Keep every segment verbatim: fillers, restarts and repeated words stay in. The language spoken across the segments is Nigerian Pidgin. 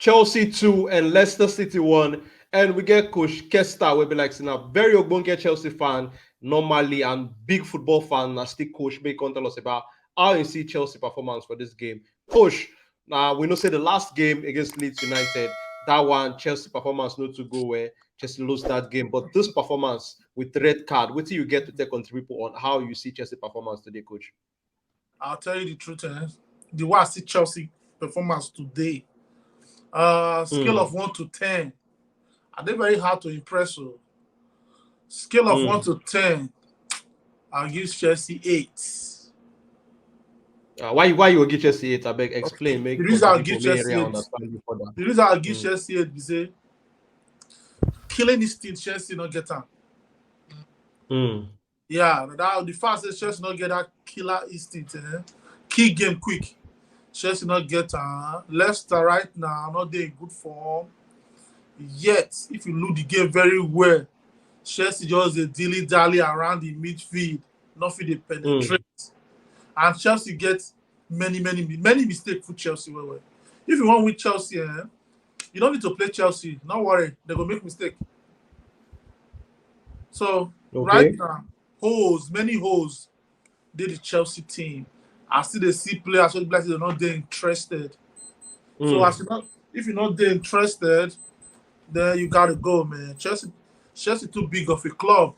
Chelsea two and Leicester City one. And we get Coach Kester, will be like, now very ogbonge Chelsea fan normally and big football fan, na still coach, may come tell us about how you see Chelsea performance for this game. Coach, now we know say the last game against Leeds United, that one Chelsea performance not to go where Chelsea lose that game. But this performance with red card, what do you get to take on people on how you see Chelsea performance today, Coach? I'll tell you the truth, eh? The way I see Chelsea performance today, uh, scale Mm. of one to ten, are they very hard to impress? Oh, scale of Mm. one to ten, I'll give Chelsea eight. Uh, why why you give Chelsea eight? I beg explain. Make The reason I'll people give may Chelsea area eight, understand you further. the reason I'll give Mm. Chelsea eight is say killing instinct Chelsea not get am. Mm. Yeah, that the fact that Chelsea not get that killer instinct, eh? Key game quick. Chelsea not get am. Leicester right now not dey in good form. Yet, if you look the game very well, Chelsea just dey dilly dally around the midfield, nothing they penetrate, and Chelsea get many many many mistake for Chelsea. Well, well. If you want win Chelsea, eh, you don't need to play Chelsea. No worry, they go make mistake. So Okay. right now, holes, many holes, did the Chelsea team. I see the see players so like they're not they interested. So Mm. as you not, if you're not they interested, then you gotta go, man. Chelsea, Chelsea too big of a club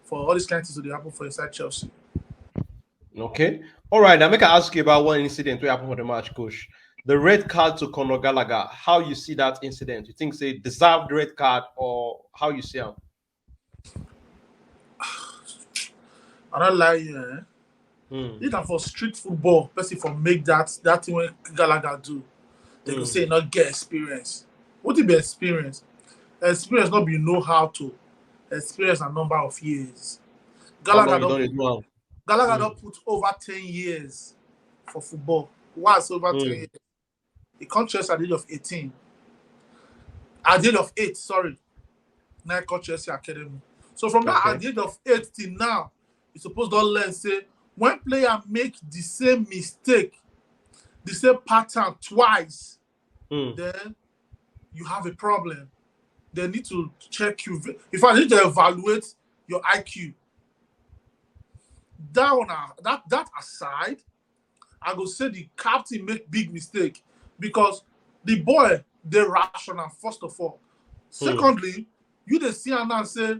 for all these kind of things that happen for inside Chelsea. Okay. All right. Now, make I ask you about one incident wey happen for the match, Coach. The red card to Conor Gallagher. How you see that incident? You think say deserved red card or how you see him? I don't lie here. Eh? Mm. If na for street football, person for make that that thing when Gallagher do, they go Mm. say not get experience. What if be experience? Experience not be know how to. Experience a number of years. How long Gallagher you don't don dey do am? Gallagher Mm. don't put over ten years for football. What's over ten Mm. years? He come Chelsea at the age of eighteen. At the age of eight, sorry. Now he come Chelsea Academy. So from that, Okay. at the age of eight till now, you suppose don't learn say when player make the same mistake, the same pattern twice, Mm. then you have a problem. They need to check you. In fact, they need to evaluate your I Q. That one, uh, that that aside, I go say the captain make big mistake because the boy they rational first of all. Secondly, you dey see am now say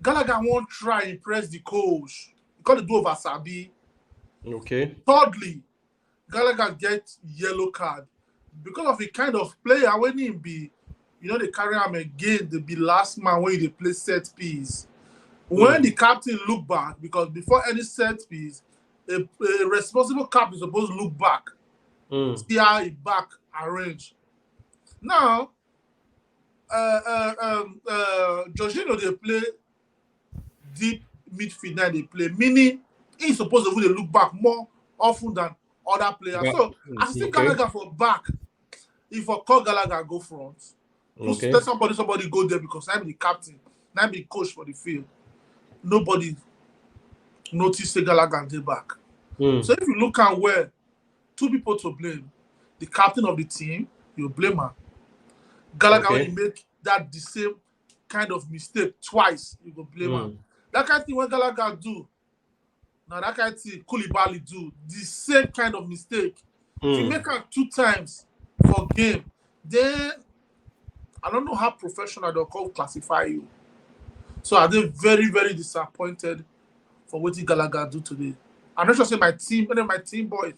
Gallagher won't try impress the coach. He got to do over Sabi. Okay. Thirdly, Gallagher get yellow card because of the kind of player when he be. You know they carry him again. They be last man when they play set piece. When Mm. the captain look back, because before any set piece, a, a responsible captain is supposed to look back, Mm. see how he back arrange. Now, uh, uh, um, uh, Jorginho they play deep midfield now they play, meaning he's supposed to really look back more often than other players. Yeah. So I see Okay. Gallagher for back. If I call Gallagher go front, who Okay. tell somebody somebody go there because I'm the captain, I'm the coach for the field. Nobody notice say Gallagher dey back. Mm. So if you look at where two people to blame, the captain of the team, you blame her. Gallagher Okay. when he make that the same kind of mistake twice, you go blame her. Mm. That kind of thing when Gallagher do, now that kind of thing Koulibaly do, the same kind of mistake. If you Mm. make am two times for game, then I don't know how professional they'll call classify you. So I dey very, very disappointed for what Gallagher do today. I'm not sure say my team, any of my team boys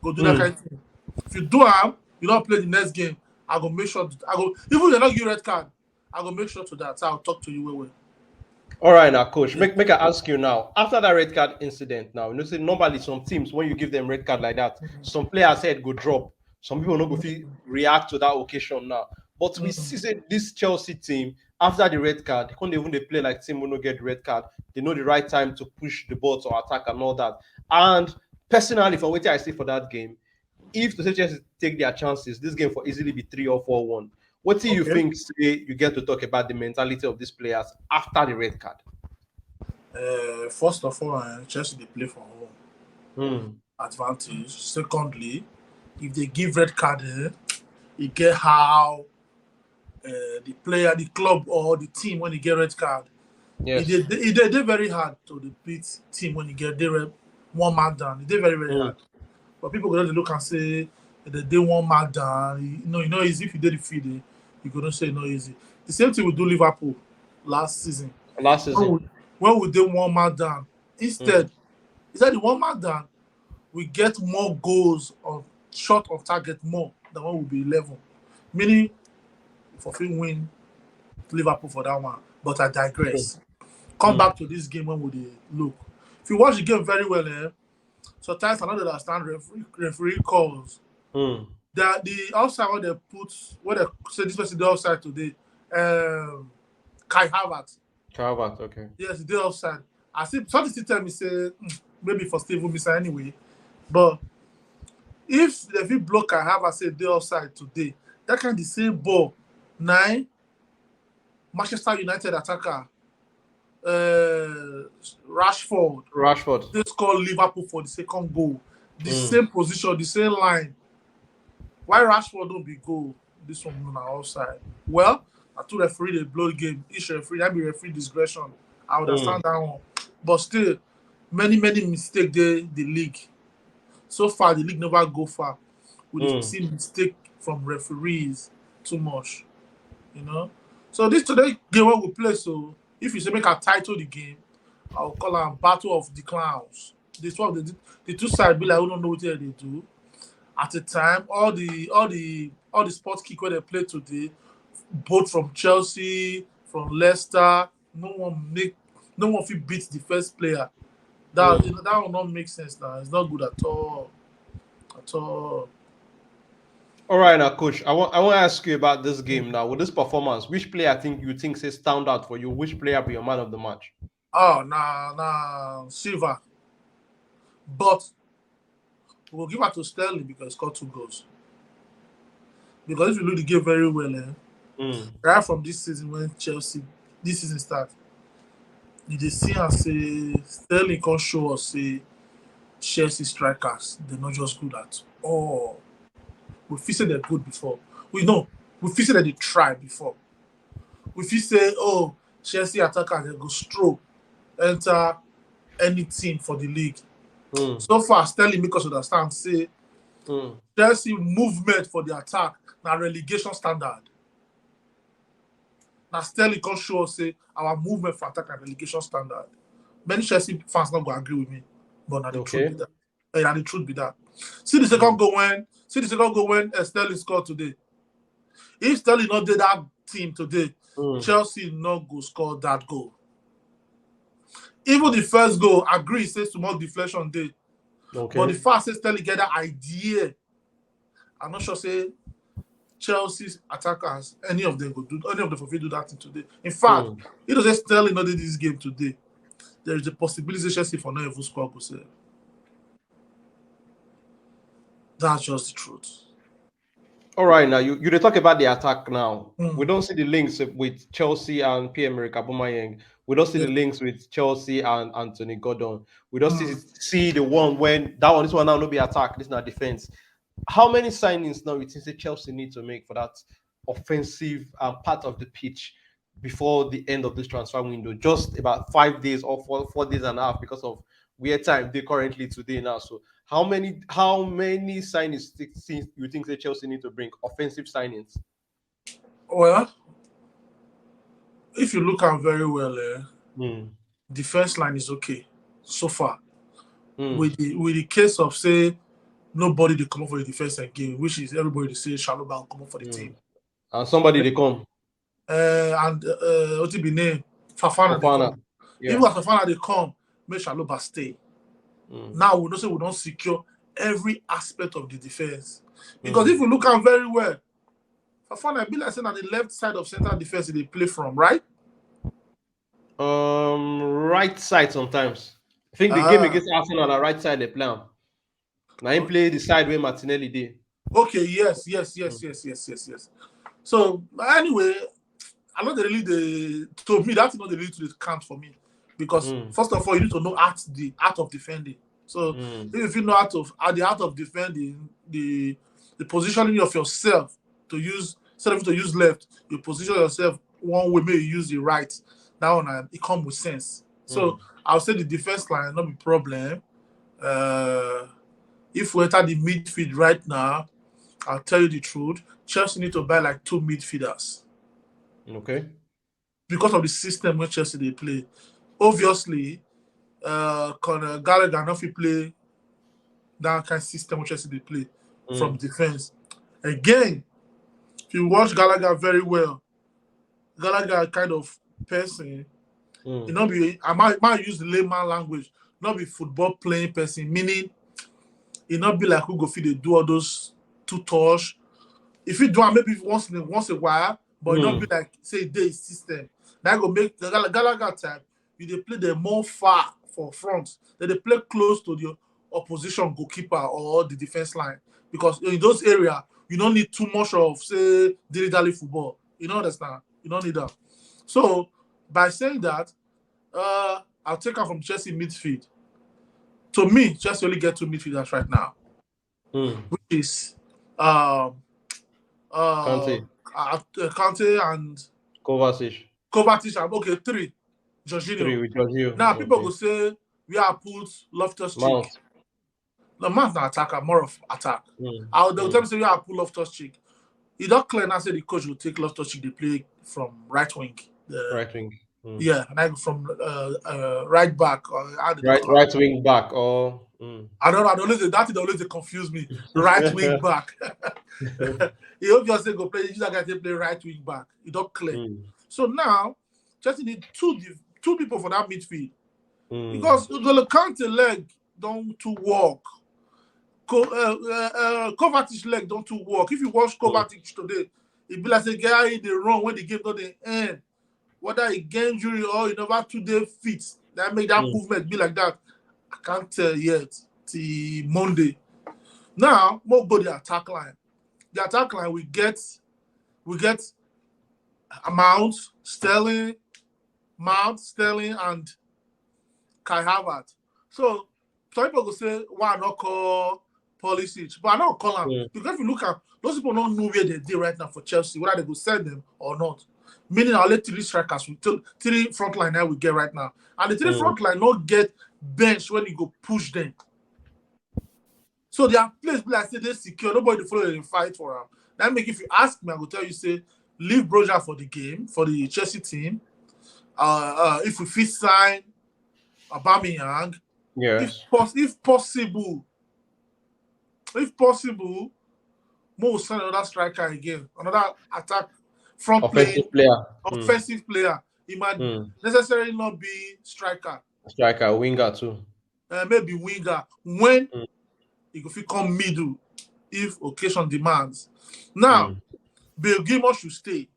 go do that Mm. kind of thing. If you do am, you don't play the next game. I go make sure. I go even if they not give red card, I go make sure to that. I'll talk to you well, well. All right, now, coach. Make make I ask you now. After that red card incident, now you know say normally some teams when you give them red card like that, some players head go drop. Some people no go fit react to that occasion now. But we Mm. see say this Chelsea team after the red card, they can't even they play like team who no get red card. They know the right time to push the ball to attack and all that. And personally, from what I see for that game, if the Chelsea take their chances, this game for easily be three or four one. What do you Okay. think say you get to talk about the mentality of these players after the red card? Uh, first of all, uh, Chelsea they play for home Hmm. advantage. Secondly, if they give red card, eh, e get how uh, the player, the club, or the team when e get red card. Yes. E dey e dey dey very hard to dey beat team when e get dey red one man down. E dey very very mm. hard. But people go just look and say they dey one man down. You know, you know, easy if you dey the field, eh, you go not say no easy. The same thing we do Liverpool last season. Last season, when we, when we dey one man down, instead, mm. instead the one man down, we get more goals on shot of target more than when we be eleven. Meaning, for fit win Liverpool for that one. But I digress. Come mm. back to this game when we dey look. If you watch the game very well, eh, sometimes I don't understand referee, referee calls. Mm. The the offside when they put when they say this person the offside today, um, Kai Havertz. Kai Havertz, okay. Yes, the offside. I see something still tell me say mm, maybe for Steven Misa anyway. But if they fit block Kai Havertz say the offside today, that kind of the same ball nine Manchester United attacker uh, Rashford. Rashford. They score Liverpool for the second goal. The mm. same position, the same line. Why Rashford don't be goal? This one on our offside. Well, I two referee they blow the game. Each referee, that be referee discretion. I understand mm. that one. But still, many, many mistakes they the league. So far, the league never go far. We mm. see mistake from referees too much. You know? So this today game we play, so if you say make a title the game, I'll call a battle of the clowns. This one the, the two sides be like we don't know what they do. At the time, all the all the all the sports kick where they play today, both from Chelsea, from Leicester, no one make no one fit beat the first player. That mm. you know, that will not make sense now. It's not good at all. At all. All right, now, coach. I want I want to ask you about this game now. With this performance, which player I think you think say stand out for you? Which player be your man of the match? Oh, nah, nah, Silva. But we'll give it to Sterling because he scored two goals. Because if you look the game very well, eh, mm. right from this season when Chelsea this season start, you dey see and say Sterling can show us say Chelsea strikers they're not just good at all. We feel say they're good before. We know we feel say that they try before. We feel say oh Chelsea attackers they go stroke enter any team for the league. Mm. So far, Sterling make us understand say mm. Chelsea movement for the attack na relegation standard. Now Sterling can show us say our movement for attack na relegation standard. Many Chelsea fans not go agree with me, but now the okay. truth be that. And the truth be that. See the second mm. goal when see the second goal when uh, Sterling scored today. If Sterling not did that team today, mm. Chelsea not go score that goal. Even the first goal, agree say small deflection day. Okay. But the fact say Sterling get that idea, I'm not sure say Chelsea's attackers, any of them could do any of them for do that thing today. In fact, mm. you know say Sterling not did this game today. There is a possibility Chelsea for not even score goal. That's just the truth. All right, now you, you talk about the attack now. Mm. We don't see the links with Chelsea and Pierre-Emerick Aubameyang. We don't see yeah. the links with Chelsea and Anthony Gordon. We don't mm. see, see the one when that one, this one now no be attack, this now defense. How many signings now you think Chelsea need to make for that offensive um, part of the pitch before the end of this transfer window? Just about five days or four, four days and a half because of where time they currently today now. So how many how many signings you think that Chelsea need to bring offensive signings? Well, if you look at very well, eh, mm. defense line is okay so far. Mm. With the with the case of say nobody they come up for the defense again, which is everybody they say Chalobah come up for the mm. team. And somebody they come. Uh, and uh, what it be name? Fofana. Fofana. Yeah. Even as Fofana they come, make Chalobah stay. Mm. Now we don't say we don't secure every aspect of the defense. Because mm. if you look at very well, Fofana be like saying on the left side of center defense they play from, right? Um, right side sometimes. I think the uh, game against Arsenal on the right side they play. Now he play the side where Martinelli did. Okay, yes, yes, yes, mm. yes, yes, yes, yes. So anyway, I know they really the to me that's not the really to count for me because mm. first of all you need to know art the art of defending. So mm. if you know art of at the art of defending the the positioning of yourself to use, instead of to use left, you position yourself one way, maybe you use the right. That one, uh, it come with sense. So I'll say the defense line, not be problem. Uh, if we enter the midfield right now, I'll tell you the truth. Chelsea need to buy like two midfielders. Okay. Because of the system wey Chelsea dey play. Obviously, uh, Conor Gallagher no fit play that kind of system wey Chelsea dey play from defense. Again, if you watch Gallagher very well, Gallagher kind of person, Mm. you know, be I might, might use the layman language, not be football playing person, meaning it not be like who go fit dey do all those two touch. If you do am maybe once in a, once a while, but it not Mm. be like say e dey system. That go make the Gall- Gallagher type, you dey play them more far for front. Then they play close to the opposition goalkeeper or the defense line, because in those areas you don't need too much of, say, dilly dally football. You know, understand? You don't need that. So by saying that, uh, I'll take her from Chelsea midfield. To me, Chelsea only get two midfielders right now, Mm. which is um, uh, Kante. uh, uh, Kante and Kovacic. Kovacic. And okay, three. Jorginho. Three with Jorginho. Now people Okay. Go say we are put Loftus Cheek. Mount. The Mount na attacker, more of attack. Mm. I would they'll Mm. tell me say we are put Loftus Cheek. It don't clear now say the coach will take Loftus Cheek. They play from right wing. The, Right wing. Mm. Yeah, and I go from uh, uh, right back. Or how they Right, call am. Right wing back. Or mm. I don't know. I don't know. That thing always dey confuse me. Right wing back. He obviously go play. That guy dey play right wing back. It don't clear. Mm. So now Chelsea need two div- two people for that midfield Mm. because N'Golo Kante leg don't to work. Co- uh, uh, uh, Kovacic leg don't to work. If you watch Kovacic today, it be like say guy in the run when the game don't dey end. Whether he get injury or he never too dey fit, that make that Mm. movement be like that. I can't tell yet till Monday. Now, more go the attack line. The attack line we get, we get Mount, Sterling, Mount, Sterling, and Kai Havertz. So some people go say why not call Pulisic, but I don't call him Mm. Because if you look at those people don't know where they dey right now for Chelsea, whether they go sell them or not. Meaning, I'll let three strikers, we tell three front line now we get right now, and the three Mm. front line not get bench when you go push them. So their place be like say they secure, nobody follow them fight for them. That make if you ask me, I go tell you say leave Broja for the game for the Chelsea team. Uh, uh if we fit sign Aubameyang, Yes. if pos- if possible, if possible, more sign another striker again, another attack front playing Offensive player. Mm. Offensive player. He might Mm. Necessarily not be striker, Striker, winger too. Uh, maybe winger when Mm. He go fit come middle if occasion demands. Now, Mm. Bill Gilmore should stay.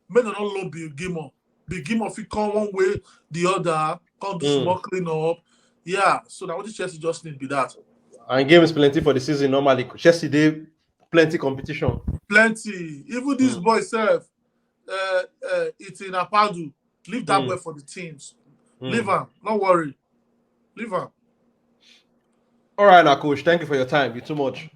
Make dem no loan Bill Gilmore. Bill Gilmore fit come one way, the other, come do Mm. small clean up. Yeah, so now what the Chelsea just need be that. And games plenty for the season normally. Chelsea dey plenty competition. Plenty. Even this Mm. boy self, uh, uh, it's in Apadu. Leave that Mm. boy for the teams. Mm. Leave him. No worry. Leave him. All right, now, coach. Thank you for your time. You too much.